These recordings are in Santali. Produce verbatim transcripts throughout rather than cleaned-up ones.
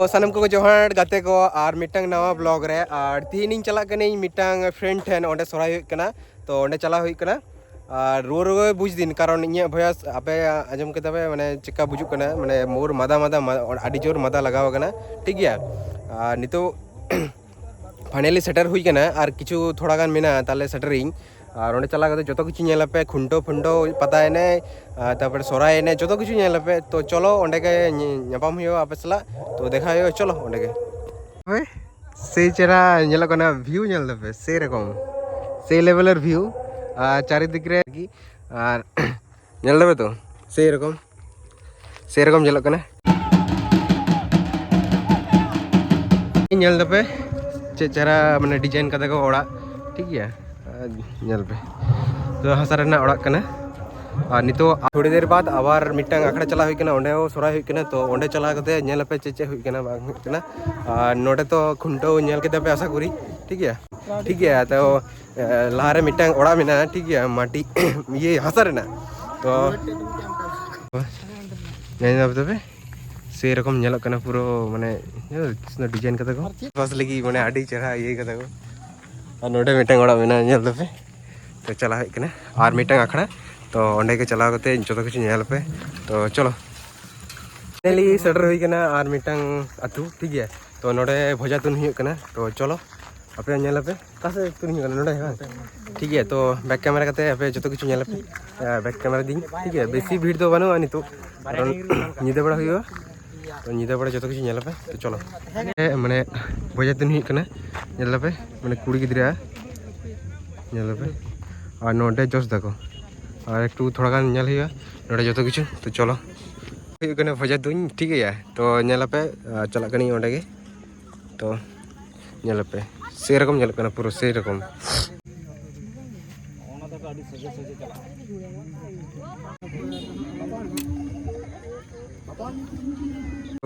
ᱛᱚ ᱥᱟᱱᱟᱢ ᱠᱚ ᱡᱚᱦᱟᱨ ᱜᱟᱛᱮ ᱠᱚ, ᱟᱨ ᱢᱤᱫᱴᱟᱝ ᱱᱟᱣᱟ ᱵᱞᱚᱜ ᱨᱮ᱾ ᱟᱨ ᱛᱤᱦᱤᱧ ᱤᱧ ᱪᱟᱞᱟᱜ ᱠᱟᱹᱱᱟᱹᱧ ᱢᱤᱫᱴᱟᱝ ᱯᱷᱨᱮᱱᱰ ᱴᱷᱮᱱ, ᱚᱸᱰᱮ ᱥᱚᱨᱦᱟᱭ ᱦᱩᱭᱩᱜ ᱠᱟᱱᱟ᱾ ᱛᱚ ᱚᱸᱰᱮ ᱪᱟᱞᱟᱣ ᱦᱩᱭᱩᱜ ᱠᱟᱱᱟ᱾ ᱟᱨ ᱨᱩᱣᱟᱹ ᱨᱩᱣᱟᱹ ᱵᱩᱡᱽ ᱫᱤᱱ, ᱠᱟᱨᱚᱱ ᱤᱧᱟᱹᱜ ᱵᱷᱚᱭᱮᱥ ᱟᱯᱮ ᱟᱸᱡᱚᱢ ᱠᱮᱫᱟ ᱯᱮ, ᱢᱟᱱᱮ ᱪᱮᱠᱟ ᱵᱩᱡᱩᱜ ᱠᱟᱱᱟ, ᱢᱟᱱᱮ ᱢᱳᱨ ᱢᱟᱫᱟ ᱢᱟᱫᱟ ᱢᱟ-, ᱟᱹᱰᱤ ᱡᱳᱨ ᱢᱟᱫᱟ ᱞᱟᱜᱟᱣ ᱟᱠᱟᱱᱟ, ᱴᱷᱤᱠ ᱜᱮᱭᱟ᱾ ᱟᱨ ᱱᱤᱛᱚᱜ ᱯᱷᱟᱭᱱᱟᱞᱤ ᱥᱮᱴᱮᱨ ᱦᱩᱭ ᱠᱟᱱᱟ, ᱟᱨ ᱠᱤᱪᱷᱩ ᱛᱷᱚᱲᱟ ᱜᱟᱱ ᱢᱮᱱᱟᱜᱼᱟ, ᱛᱟᱦᱞᱮ ᱥᱮᱴᱮᱨᱤᱧ᱾ ᱟᱨ ᱚᱸᱰᱮ ᱪᱟᱞᱟᱣ ᱠᱟᱛᱮ ᱡᱚᱛᱚ ᱠᱤᱪᱷᱩ ᱧᱮᱞ ᱟᱯᱮ, ᱠᱷᱩᱱᱴᱟᱹᱣ ᱯᱷᱩᱱᱴᱟᱹᱣ, ᱯᱟᱛᱟ ᱮᱱᱮᱡ, ᱟᱨ ᱛᱟᱨᱯᱚᱨᱮ ᱥᱚᱨᱦᱟᱭ ᱮᱱᱮᱡ, ᱡᱚᱛᱚ ᱠᱤᱪᱷᱩ ᱧᱮᱞ ᱟᱯᱮ᱾ ᱛᱚ ᱪᱚᱞᱚ ᱚᱸᱰᱮ ᱜᱮ ᱧ-, ᱧᱟᱯᱟᱢ ᱦᱩᱭᱩᱜᱼᱟ ᱟᱯᱮ ᱥᱟᱞᱟᱜ᱾ ᱛᱚ ᱫᱮᱠᱷᱟ ᱦᱩᱭᱩᱜᱼᱟ, ᱪᱚᱞᱚ ᱚᱸᱰᱮ ᱜᱮ᱾ ᱦᱳᱭ, ᱥᱮᱭ ᱪᱮᱦᱨᱟ ᱧᱮᱞᱚᱜ ᱠᱟᱱᱟ, ᱵᱷᱤᱭᱩ ᱧᱮᱞ ᱫᱟᱯᱮ, ᱥᱮᱭ ᱨᱚᱠᱚᱢ, ᱥᱮᱭ ᱞᱮᱵᱮᱞᱮᱨ ᱵᱷᱤᱭᱩ᱾ ᱟᱨ ᱪᱟᱨᱤᱫᱤᱠ ᱨᱮ ᱟᱨ ᱧᱮᱞ ᱫᱟᱯᱮ ᱛᱚ, ᱥᱮᱭ ᱨᱚᱠᱚᱢ, ᱥᱮᱭ ᱨᱚᱠᱚᱢ ᱧᱮᱞᱚᱜ ᱠᱟᱱᱟ᱾ ᱧᱮᱞ ᱫᱟᱯᱮ ᱪᱮᱫ ᱪᱮᱦᱨᱟ ᱢᱟᱱᱮ ᱰᱤᱡᱟᱭᱤᱱ ᱠᱟᱫᱟ ᱠᱚ ᱚᱲᱟᱜ, ᱴᱷᱤᱠ ᱜᱮᱭᱟ᱾ ᱟᱨ ᱧᱮᱞ ᱯᱮ, ᱛᱚ ᱦᱟᱥᱟ ᱨᱮᱱᱟᱜ ᱚᱲᱟᱜ ᱠᱟᱱᱟ᱾ ᱟᱨ ᱱᱤᱛᱚᱜ ᱛᱷᱚᱲᱤ ᱫᱮᱨ ᱵᱟᱫ ᱟᱵᱟᱨ ᱢᱤᱫᱴᱟᱝ ᱟᱠᱷᱲᱟ ᱪᱟᱞᱟᱣ ᱦᱩᱭᱩᱜ ᱠᱟᱱᱟ, ᱚᱸᱰᱮ ᱦᱚᱸ ᱥᱚᱨᱦᱟᱭ ᱦᱩᱭᱩᱜ ᱠᱟᱱᱟ᱾ ᱛᱚ ᱚᱸᱰᱮ ᱪᱟᱞᱟᱣ ᱠᱟᱛᱮ ᱧᱮᱞ ᱟᱯᱮ ᱪᱮᱫ ᱪᱮᱫ ᱦᱩᱭᱩᱜ ᱠᱟᱱᱟ ᱵᱟᱝ ᱦᱩᱭᱩᱜ ᱠᱟᱱᱟ᱾ ᱟᱨ ᱱᱚᱰᱮ ᱛᱚ ᱠᱷᱩᱱᱴᱟᱹᱣ ᱧᱮᱞ ᱠᱮᱫᱟ ᱯᱮ ᱟᱥᱟ ᱠᱚᱨᱤ, ᱴᱷᱤᱠ ᱜᱮᱭᱟ, ᱴᱷᱤᱠ ᱜᱮᱭᱟ᱾ ᱛᱚ ᱮ, ᱞᱟᱦᱟᱨᱮ ᱢᱤᱫᱴᱟᱝ ᱚᱲᱟᱜ ᱢᱮᱱᱟᱜᱼᱟ, ᱴᱷᱤᱠ ᱜᱮᱭᱟ, ᱢᱟᱴᱤ, ᱤᱭᱟᱹ, ᱦᱟᱥᱟ ᱨᱮᱱᱟᱜ᱾ ᱛᱚ ᱧᱮᱞ ᱧᱟᱢ ᱛᱟᱯᱮ, ᱥᱮᱨᱚᱠᱚᱢ ᱧᱮᱞᱚᱜ ᱠᱟᱱᱟ ᱯᱩᱨᱟᱹ, ᱢᱟᱱᱮ ᱰᱤᱡᱟᱭᱤᱱ ᱠᱟᱫᱟ ᱠᱚ ᱵᱟᱥ ᱞᱟᱹᱜᱤᱫ, ᱢᱟᱱᱮ ᱟᱹᱰᱤ ᱪᱮᱦᱨᱟ ᱤᱭᱟᱹ ᱠᱟᱫᱟ ᱠᱚ᱾ ᱟᱨ ᱱᱚᱰᱮ ᱢᱤᱫᱴᱟᱝ ᱚᱲᱟᱜ ᱢᱮᱱᱟᱜᱼᱟ, ᱧᱮᱞ ᱫᱟᱯᱮ᱾ ᱛᱚ ᱪᱟᱞᱟᱜ ᱦᱩᱭᱩᱜ ᱠᱟᱱᱟ ᱟᱨ ᱢᱤᱫᱴᱟᱝ ᱟᱠᱷᱲᱟ, ᱛᱚ ᱚᱸᱰᱮ ᱜᱮ ᱪᱟᱞᱟᱣ ᱠᱟᱛᱮ ᱡᱚᱛᱚ ᱠᱤᱪᱷᱩ ᱧᱮᱞ ᱯᱮ᱾ ᱛᱚ ᱪᱚᱞᱚ, ᱯᱷᱟᱭᱱᱟᱞᱤ ᱥᱮᱴᱮᱨ ᱦᱩᱭ ᱠᱟᱱᱟ ᱟᱨ ᱢᱤᱫᱴᱟᱝ ᱟᱹᱛᱩ, ᱴᱷᱤᱠ ᱜᱮᱭᱟ᱾ ᱛᱚ ᱱᱚᱰᱮ ᱵᱷᱚᱡᱟ ᱛᱩᱧ ᱦᱩᱭᱩᱜ ᱠᱟᱱᱟ, ᱛᱚ ᱪᱚᱞᱚ ᱟᱯᱮ ᱧᱮᱞ ᱟᱯᱮ᱾ ᱚᱠᱟ ᱥᱮᱫ ᱛᱩᱧ ᱦᱩᱭᱩᱜ ᱠᱟᱱᱟ? ᱱᱚᱰᱮ ᱵᱟᱝ? ᱴᱷᱤᱠ ᱜᱮᱭᱟ, ᱛᱚ ᱵᱮᱠ ᱠᱮᱢᱮᱨᱟ ᱠᱟᱛᱮ ᱟᱯᱮ ᱡᱚᱛᱚ ᱠᱤᱪᱷᱩ ᱧᱮᱞ ᱟᱯᱮ᱾ ᱵᱮᱠ ᱠᱮᱢᱮᱨᱟ ᱫᱤᱧ, ᱴᱷᱤᱠ ᱜᱮᱭᱟ, ᱵᱮᱥᱤ ᱵᱷᱤᱲ ᱫᱚ ᱵᱟᱹᱱᱩᱜᱼᱟ ᱱᱤᱛᱚᱜ, ᱠᱟᱨᱚᱱ ᱧᱤᱫᱟᱹ ᱵᱮᱲᱟ ᱦᱩᱭᱩᱜᱼᱟ᱾ ᱛᱚ ᱧᱤᱫᱟᱹ ᱵᱮᱲᱟ ᱡᱚᱛᱚ ᱠᱤᱪᱷᱩ ᱧᱮᱞ ᱟᱯᱮ, ᱛᱚ ᱪᱚᱞᱚ᱾ ᱮ, ᱢᱟᱱᱮ ᱵᱷᱚᱡᱟ ᱛᱩᱧ ᱦᱩᱭᱩᱜ ᱠᱟᱱᱟ, ᱧᱮᱞ ᱟᱯᱮ, ᱢᱟᱱᱮ ᱠᱩᱲᱤ ᱜᱤᱫᱽᱨᱟᱹ, ᱧᱮᱞ ᱟᱯᱮ᱾ ᱟᱨ ᱱᱚᱰᱮ ᱡᱚᱥ ᱫᱟᱠᱚ, ᱟᱨ ᱮᱠᱴᱩ ᱛᱷᱚᱲᱟ ᱜᱟᱱ ᱧᱮᱞ ᱦᱩᱭᱩᱜᱼᱟ ᱱᱚᱰᱮ ᱡᱚᱛᱚ ᱠᱤᱪᱷᱩ, ᱛᱚ ᱪᱚᱞᱚ᱾ ᱦᱩᱭᱩᱜ ᱠᱟᱱᱟ ᱵᱷᱚᱡᱟ ᱛᱩᱧ, ᱴᱷᱤᱠ ᱜᱮᱭᱟ, ᱛᱚ ᱧᱮᱞ ᱟᱯᱮ, ᱟᱨ ᱪᱟᱞᱟᱜ ᱠᱟᱹᱱᱟᱹᱧ ᱚᱸᱰᱮ ᱜᱮ᱾ ᱛᱚ ᱧᱮᱞ ᱟᱯᱮ, ᱥᱮᱨᱚᱠᱚᱢ ᱧᱮᱞᱚᱜ ᱠᱟᱱᱟ, ᱯᱩᱨᱟᱹ ᱥᱮᱨᱚᱠᱚᱢ᱾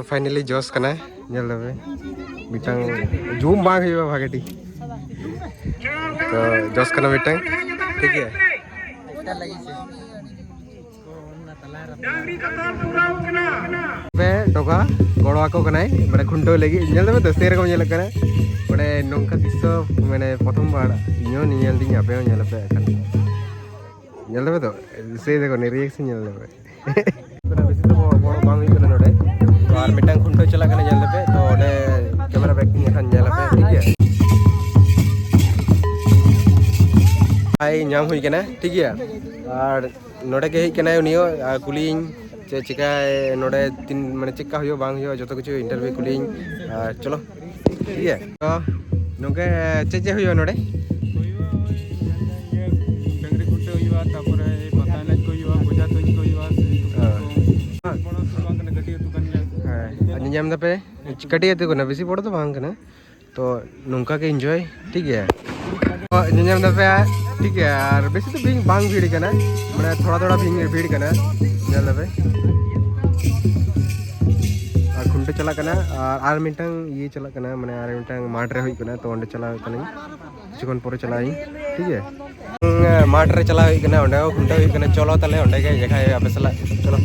ᱯᱷᱟᱭᱱᱟᱞᱤ ᱡᱚᱥ ᱠᱟᱱᱟᱭ, ᱧᱮᱞ ᱫᱟᱯᱮ, ᱢᱤᱫᱴᱟᱝ ᱡᱩᱢ ᱵᱟᱝ ᱦᱩᱭᱩᱜᱼᱟ ᱵᱷᱟᱜᱮ ᱴᱷᱤᱠ᱾ ᱛᱚ ᱡᱚᱥ ᱠᱟᱱᱟ ᱢᱤᱫᱴᱟᱝ, ᱴᱷᱤᱠ ᱜᱮᱭᱟ᱾ ᱰᱟᱝᱨᱤ ᱠᱟᱛᱟᱨ ᱯᱩᱨᱟᱹᱣ ᱠᱟᱱᱟ᱾ ᱛᱚᱵᱮ ᱱᱚᱝᱠᱟ ᱜᱚᱲᱚ ᱟᱠᱚ ᱠᱟᱱᱟᱭ, ᱢᱟᱱᱮ ᱠᱷᱩᱱᱴᱟᱹᱣ ᱞᱟᱹᱜᱤᱫ᱾ ᱧᱮᱞ ᱫᱟᱯᱮ ᱛᱚ, ᱥᱮᱨᱚᱠᱚᱢ ᱧᱮᱞᱚᱜ ᱠᱟᱱᱟ᱾ ᱢᱟᱱᱮ ᱱᱚᱝᱠᱟ ᱫᱨᱤᱥᱥᱚ, ᱢᱟᱱᱮ ᱯᱨᱚᱛᱷᱚᱢ ᱵᱟᱨ ᱤᱧ ᱦᱚᱸ ᱧᱮᱧᱮᱞ ᱫᱤᱧ, ᱟᱯᱮ ᱦᱚᱸ ᱧᱮᱞ ᱟᱯᱮ ᱮᱠᱷᱟᱱ᱾ ᱧᱮᱞ ᱫᱟᱯᱮ ᱛᱚ, ᱥᱮᱭ ᱫᱮᱠᱷᱚ ᱱᱤ reaction ᱧᱮᱞ ᱫᱟᱯᱮ᱾ ᱵᱮᱥᱤ ᱫᱚ ᱵᱚᱲᱚ ᱵᱟᱝ ᱦᱩᱭᱩᱜ ᱠᱟᱱᱟ ᱱᱚᱰᱮ᱾ ᱛᱚ ᱟᱨ ᱢᱤᱫᱴᱟᱝ ᱠᱷᱩᱱᱴᱟᱹᱣ ᱪᱟᱞᱟᱜ ᱠᱟᱱᱟ, ᱧᱮᱞ ᱫᱟᱯᱮ᱾ ᱛᱚ ᱚᱸᱰᱮ camera back ᱠᱟᱛᱮ ᱮᱠᱷᱟᱱ ᱧᱮᱞ ᱟᱯᱮ, ᱴᱷᱤᱠ ᱜᱮᱭᱟ? ᱟᱭ ᱧᱟᱢ ᱦᱩᱭ ᱠᱟᱱᱟ, ᱴᱷᱤᱠ ᱜᱮᱭᱟ᱾ ᱟᱨ ᱱᱚᱰᱮ ᱜᱮ ᱦᱮᱡ ᱠᱟᱱᱟᱭ ᱩᱱᱤ ᱦᱚᱸ, ᱟᱨ ᱠᱩᱞᱤᱭᱤᱧ ᱪᱮᱫ ᱪᱤᱠᱟᱭ ᱱᱚᱰᱮ, ᱛᱤᱱ ᱢᱟᱱᱮ ᱪᱮᱫ ᱠᱟ ᱦᱩᱭᱩᱜᱼᱟ ᱵᱟᱝ ᱦᱩᱭᱩᱜᱼᱟ, ᱡᱚᱛᱚ ᱠᱤᱪᱷᱩ interview ᱠᱩᱞᱤᱭᱤᱧ᱾ ᱟᱨ ᱪᱚᱞᱚ, ᱴᱷᱤᱠ ᱜᱮᱭᱟ᱾ ᱛᱚ ᱱᱚᱝᱠᱟ ᱪᱮᱫ ᱪᱮᱫ ᱦᱩᱭᱩᱜᱼᱟ ᱱᱚᱰᱮ? ᱦᱩᱭᱩᱜᱼᱟ, ᱤᱭᱟᱹ, ᱰᱟᱹᱝᱨᱤ ᱠᱷᱩᱱᱴᱟᱹᱣ ᱦᱩᱭᱩᱜᱼᱟ, ᱛᱟᱯᱚᱨᱮ ᱯᱟᱛᱟ ᱮᱱᱮᱡ ᱠᱚ ᱦᱩᱭᱩᱜᱼᱟ, ᱵᱚᱡᱷᱟ ᱛᱩᱧ ᱠᱚ ᱦᱩᱭᱩᱜᱼᱟ, ᱥᱮᱨᱮᱧ ᱠᱚ ᱦᱩᱭᱩᱜᱼᱟ᱾ ᱦᱮᱸ᱾ ᱵᱚᱲᱚ ᱟᱹᱛᱩ ᱵᱟᱝ ᱠᱟᱱᱟ, ᱠᱟᱹᱴᱤᱡ ᱟᱹᱛᱩ ᱠᱟᱱ ᱜᱮᱭᱟ᱾ ᱦᱮᱸ, ᱟᱸᱡᱚᱢ ᱧᱟᱢ ᱫᱟᱯᱮ? ᱠᱟᱹᱴᱤᱡ ᱟᱹᱛᱩ ᱠᱟᱱᱟ, ᱵᱮᱥᱤ ᱵᱚᱲᱚ ᱫᱚ ᱵᱟᱝ ᱠᱟᱱᱟ᱾ ᱛᱚ ᱱᱚᱝᱠᱟ ᱜᱮ enjoy, ᱴᱷᱤᱠ ᱜᱮᱭᱟ? ᱛᱚ ᱧᱮᱞ ᱧᱟᱢ ᱫᱟᱯᱮ, ᱴᱷᱤᱠ ᱜᱮᱭᱟ? ᱟᱨ ᱵᱮᱥᱤ ᱫᱚ ᱵᱤᱝ ᱵᱟᱝ ᱵᱷᱤᱲ ᱠᱟᱱᱟ, ᱢᱟᱱᱮ ᱛᱷᱚᱲᱟ ᱛᱷᱚᱲᱟ ᱵᱷᱤᱲ, ᱵᱷᱤᱲ ᱠᱟᱱᱟ, ᱧᱮᱞ ᱫᱟᱯᱮ᱾ ᱟᱨ ᱠᱷᱩᱱᱴᱟᱹᱣ ᱪᱟᱞᱟᱜ ᱠᱟᱱᱟ, ᱟᱨ, ᱟᱨ ᱢᱤᱫᱴᱟᱝ ᱤᱭᱟᱹ ᱪᱟᱞᱟᱜ ᱠᱟᱱᱟ, ᱢᱟᱱᱮ ᱟᱨ ᱢᱤᱫᱴᱟᱝ ᱢᱟᱴᱷ ᱨᱮ ᱦᱩᱭᱩᱜ ᱠᱟᱱᱟ, ᱛᱚ ᱚᱸᱰᱮ ᱪᱟᱞᱟᱜ ᱠᱟᱹᱱᱟᱹᱧ᱾ ᱠᱤᱪᱷᱩ ᱠᱷᱚᱱ ᱯᱚᱨᱮ ᱪᱟᱞᱟᱜ ᱟᱹᱧ, ᱴᱷᱤᱠ ᱜᱮᱭᱟ? ᱦᱩᱸ, ᱢᱟᱴᱷ ᱨᱮ ᱪᱟᱞᱟᱣ ᱦᱩᱭᱩᱜ ᱠᱟᱱᱟ, ᱚᱸᱰᱮ ᱦᱚᱸ ᱠᱷᱩᱱᱴᱟᱹᱣ ᱦᱩᱭᱩᱜ ᱠᱟᱱᱟ᱾ ᱪᱚᱞᱚ ᱛᱟᱦᱞᱮ ᱚᱸᱰᱮ ᱜᱮ ᱫᱮᱠᱷᱟ ᱦᱩᱭᱩᱜᱼᱟ ᱟᱯᱮ ᱥᱟᱞᱟᱜ, ᱪᱚᱞᱚ᱾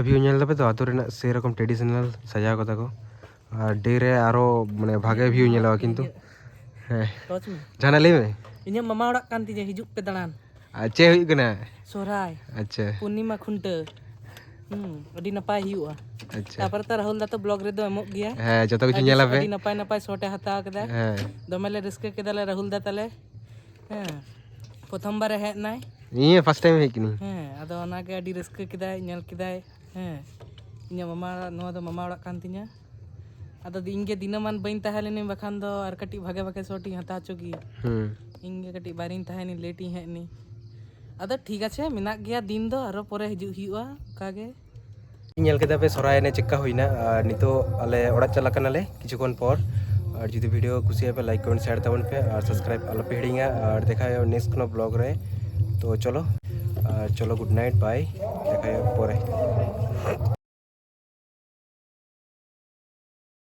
ᱵᱷᱤᱭᱩ ᱧᱮᱞ ᱫᱟᱯᱮ ᱛᱚ, ᱟᱹᱛᱩ ᱨᱮᱱᱟᱜ ᱥᱮᱨᱚᱠᱚᱢ ᱴᱨᱮᱰᱤᱥᱚᱱᱟᱞ ᱥᱟᱡᱟᱣ ᱠᱟᱫᱟ ᱠᱚ᱾ ᱟᱨ ᱰᱮ ᱨᱮ ᱟᱨᱚ ᱢᱟᱱᱮ ᱵᱷᱟᱜᱮ ᱵᱷᱤᱭᱩ ᱧᱮᱞᱚᱜᱼᱟ ᱠᱤᱱᱛᱩ᱾ ᱦᱮᱸ᱾ ᱴᱚᱪ ᱢᱮ᱾ ᱡᱟᱦᱟᱱᱟᱜ ᱞᱟᱹᱭ ᱢᱮ᱾ ᱤᱧᱟᱹᱜ ᱢᱟᱢᱟ ᱚᱲᱟᱜ ᱠᱟᱱ ᱛᱤᱧᱟᱹ, ᱦᱤᱡᱩᱜ ᱯᱮ ᱫᱟᱬᱟᱱ᱾ ᱟᱨ ᱪᱮᱫ ᱦᱩᱭᱩᱜ ᱠᱟᱱᱟ? ᱥᱚᱦᱨᱟᱭ᱾ ᱟᱪᱪᱷᱟ᱾ ᱯᱩᱨᱱᱤᱢᱟ ᱠᱷᱩᱱᱴᱟᱹᱣ᱾ ᱦᱩᱸ, ᱟᱹᱰᱤ ᱱᱟᱯᱟᱭ ᱦᱩᱭᱩᱜᱼᱟ᱾ ᱟᱪᱪᱷᱟ᱾ ᱛᱟᱯᱚᱨᱮ ᱛᱚ ᱨᱟᱦᱩᱞ ᱫᱟ ᱛᱚ ᱵᱞᱚᱜ ᱨᱮᱫᱚ ᱮᱢᱚᱜ ᱜᱮᱭᱟ᱾ ᱦᱮᱸ, ᱡᱚᱛᱚ ᱠᱤᱪᱷᱩ ᱟᱹᱰᱤ, ᱧᱮᱞ ᱟᱯᱮ᱾ ᱟᱹᱰᱤ ᱱᱟᱯᱟᱭ ᱱᱟᱯᱟᱭ ᱥᱚᱴ ᱮ ᱦᱟᱛᱟᱣ ᱠᱮᱫᱟ᱾ ᱦᱮᱸ᱾ ᱫᱚᱢᱮ ᱞᱮ ᱨᱟᱹᱥᱠᱟᱹ ᱠᱮᱫᱟᱞᱮ ᱨᱟᱦᱩᱞ ᱫᱟ ᱛᱟᱞᱮ᱾ ᱦᱮᱸ᱾ ᱯᱨᱚᱛᱷᱚᱢ ᱵᱟᱨᱮ ᱦᱮᱡ ᱮᱱᱟᱭ᱾ ᱤᱧ ᱦᱚᱸ ᱯᱷᱟᱥᱴ ᱴᱟᱭᱤᱢ ᱦᱮᱡ ᱠᱟᱹᱱᱟᱹᱧ᱾ ᱦᱮᱸ, ᱟᱫᱚ ᱚᱱᱟᱜᱮ ᱟᱹᱰᱤ ᱨᱟᱹᱥᱠᱟᱹ ᱠᱮᱫᱟᱭ, ᱧᱮᱞ ᱠᱮᱫᱟᱭ᱾ ᱦᱮᱸ᱾ ᱤᱧᱟᱹᱜ ᱢᱟᱢᱟ ᱚᱲᱟᱜ, ᱱᱚᱣᱟ ᱫᱚ ᱢᱟᱢᱟ ᱚᱲᱟᱜ ᱠᱟᱱ ᱛᱤᱧᱟ᱾ ᱟᱫᱚ ᱤᱧ ᱜᱮ ᱫᱤᱱᱟᱹᱢᱟᱱ ᱵᱟᱹᱧ ᱛᱟᱦᱮᱸ ᱞᱮᱱᱟᱹᱧ, ᱵᱟᱠᱷᱟᱱ ᱫᱚ ᱟᱨ ᱠᱟᱹᱴᱤᱡ ᱵᱷᱟᱜᱮ ᱵᱷᱟᱜᱮ ᱥᱚᱴ ᱤᱧ ᱦᱟᱛᱟᱣ ᱦᱚᱪᱚ ᱜᱮᱭᱟ᱾ ᱦᱩᱸ᱾ ᱤᱧ ᱜᱮ ᱠᱟᱹᱴᱤᱡ ᱵᱟᱭᱨᱤᱧ ᱛᱟᱦᱮᱸ ᱮᱱᱟᱹᱧ, ᱞᱮᱴ ᱤᱧ ᱦᱮᱡ ᱮᱱᱟᱹᱧ᱾ ᱟᱫᱚ ᱴᱷᱤᱠ ᱟᱪᱷᱮ, ᱢᱮᱱᱟᱜ ᱜᱮᱭᱟ ᱫᱤᱱ ᱫᱚ, ᱟᱨᱚ ᱯᱚᱨᱮ ᱦᱤᱡᱩᱜ ᱦᱩᱭᱩᱜᱼᱟ ᱚᱱᱠᱟ ᱜᱮ᱾ ᱧᱮᱞ ᱠᱮᱫᱟ ᱯᱮ ᱥᱚᱦᱨᱟᱭ ᱮᱱᱮᱡ ᱪᱮᱫᱠᱟ ᱦᱩᱭᱱᱟ, ᱟᱨ ᱱᱤᱛᱚᱜ ᱟᱞᱮ ᱚᱲᱟᱜ ᱪᱟᱞᱟᱜ ᱠᱟᱱᱟᱞᱮ ᱠᱤᱪᱷᱩ ᱠᱷᱚᱱ ᱯᱚᱨ᱾ ᱟᱨ ᱡᱩᱫᱤ ᱵᱷᱤᱰᱤᱭᱳ ᱠᱩᱥᱤᱭᱟᱜ ᱯᱮ, ᱞᱟᱭᱤᱠ, ᱠᱚᱢᱮᱱᱴ, ᱥᱮᱭᱟᱨ ᱛᱟᱵᱚᱱ ᱯᱮ, ᱟᱨ ᱥᱟᱵᱥᱠᱨᱟᱭᱤᱵ ᱟᱞᱚᱯᱮ ᱦᱤᱲᱤᱧᱟ᱾ ᱟᱨ ᱫᱮᱠᱷᱟ ᱦᱩᱭᱩᱜᱼᱟ ᱱᱮᱠᱥᱴ ᱠᱳᱱᱳ ᱵᱞᱚᱜ ᱨᱮ᱾ ᱛᱚ ᱪᱚᱞᱚ, ᱟᱨ ᱪᱚᱞᱚ, ᱜᱩᱰ ᱱᱟᱭᱤᱴ, ᱵᱟᱭ, ᱫᱮᱠᱷᱟ ᱦᱩᱭᱩᱜᱼᱟ ᱯᱚᱨᱮ᱾